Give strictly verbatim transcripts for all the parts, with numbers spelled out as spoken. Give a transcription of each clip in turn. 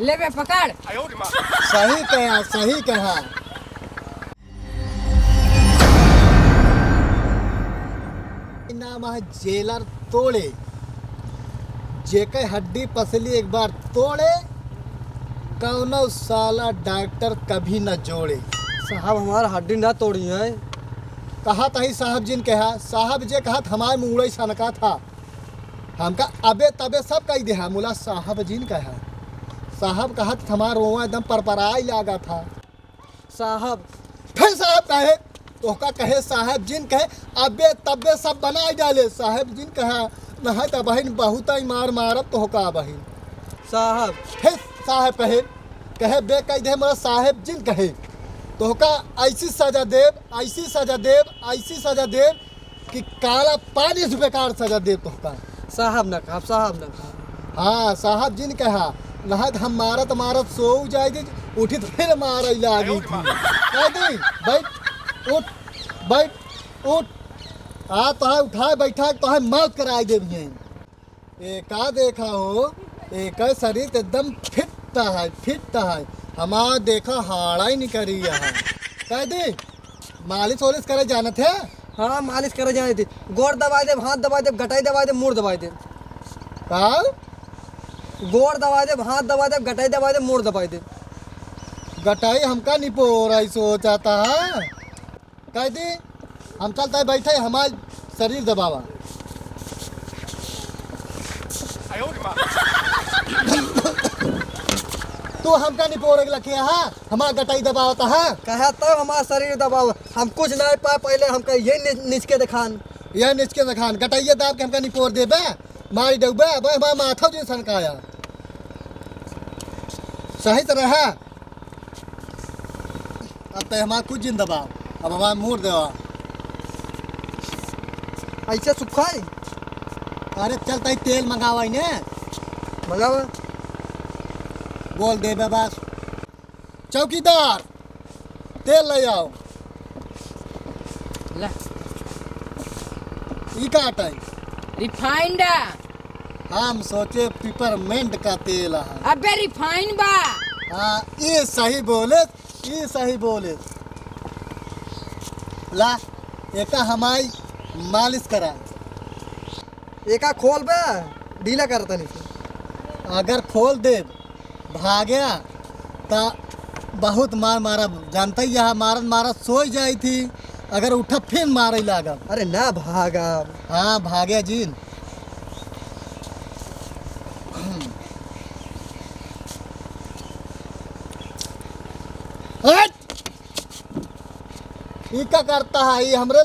ले बे, पकड़। सही कहा, सही कहा। नाम है जेलर तोड़े, जेके हड्डी पसली एक बार तोड़े, कौनो साला डॉक्टर कभी न जोड़े। साहब, हमार हड्डी ना तोड़ी है। कहा तही साहब जिन कहा, साहब जे कहा त हमार मूड़े सनका था। हमका अबे तबे सब कही देहा, मुला साहब जिन कहा। साहब कहा त हमार रोआ एकदम परपराई लागा था। साहब। फिर साहब कहे, तोहका कहे साहब जिन कहे, अबे तबे सब बनाई डाले। साहब जिन कहा, नहीं त बहिन बहुत ही मार मारब तोहका बहिन। साहब। फिर साहब कहे, कहे बे कह दे मोरा साहब जिन कहे, तोहका ऐसी सजा देब, ऐसी सजा देब, ऐसी सजा देब कि काला पानी से बेकार सजा देब तोहका। साहब ना कहब, साहब ना कहब। हाँ, साहब जिन कहा, नहात हम मारत मारत सो जाए दी, उठी त फिर मारे लागी थी। कह दी, बैठ, उठ, बैठ, उठ। आ तोहे उठाए बैठा, तोहे मौत कराए देब हैं। एका देखा हो, एका शरीर त एकदम फिट है, फिट है। हमार देखा हाड़ा ही निकरी है। कह दी, मालिश वालिश करे जानत है? हाँ, मालिश करे जाने थे। गोड़ दबाई देब, हाथ दबाई देब, गटाई दबाई देब, मूड़ दबाई देब। का? गोड़ दबाई देब, हाथ दबाई देब, गटाई दबाई देब, मूड़ दबाई देब। गटाई हमका निपोर आई सोचाता है। कह दी, हम चलता है बैठे, हमार शरीर दबावा। तू हमका निपोरे के लखे, हाँ? हमार गटाई दबावत ह। कहा तो हमार शरीर दबाव, हम कुछ नाहीं पाए पहिले, हमका ये नि-, निचके देखान। ये निचके देखान, गटाइये दाब के हमका निपोर देबे, मारी डउबे, अबे हमार माथा जिन सनकाया। सही त रहा। अब त हमार कुछ जिन दबाव, अब हमार मूड़ देवा। ऐसे सुखाई? अरे चल तई तेल मंगावा इने। मंगावा। बोल देबे बस। चौकीदार, तेल ले आओ। ला। ई का आटा है? Refined। हम सोचे पिपरमेंट का तेल है। अबे refine बा। हाँ, ई सही बोले, ई सही बोले। ला, एका हमाई मालिश करा। एका खोल बे, ढीला कर तनी से। अगर खोल देब, भाग्या, त बहुत मार मारब। जानते ही यहाँ मारत मारत सोई जाई थी, अगर उठब फिर मारे लागब। अरे ना भागब। हाँ, भाग्या जिन। हट! ई का करता है? ई हमरे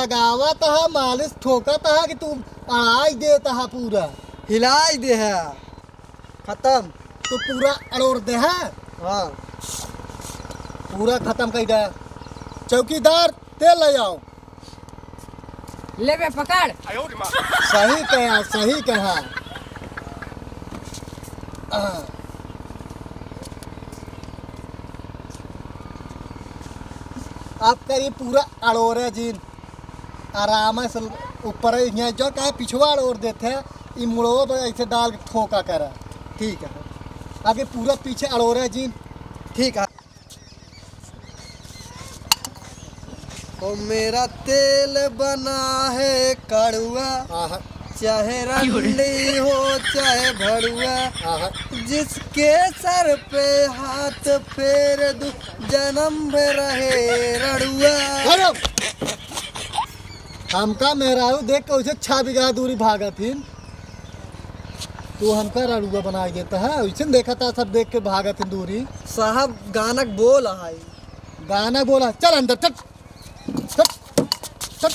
लगावत ह, मालिश ठोकत ह कि तू अड़ाई देत ह पूरा। हिलाई दे है। खतम। तू पूरा अड़ोर दे है। हाँ। पूरा खतम कई दे। चौकीदार, तेल ले आओ। ले बे, पकड़। सही कहा, सही कहा। हाँ। आप करी पूरा अड़ोरे जिन। आराम से ऊपर ही हियाँ जो काहे पिछवा अड़ोर देते हैं, ई मुड़वा पर ऐसे डाल के ठोका करा। ठीक है। आगे पूरा पीछे अड़ोरे जिन। ठीक है। ओ मेरा तेल बना है कड़ुआ, आहा। चाहे रंडी हो चाहे भड़ुआ, आहा। जिसके सर पे हाथ फेर दूं, जन्म भर रहे रड़ुआ। अरे! हमका मेहरारू देख के उसे छह बीघा दूरी भागत हिन। तू हमका रड़ुआ बनाई देता है, उसे देखा था सब देख के भागत हिन दूरी। साहब गानक बोल है। गाना बोला, चल अंदर, चल। चल, चल।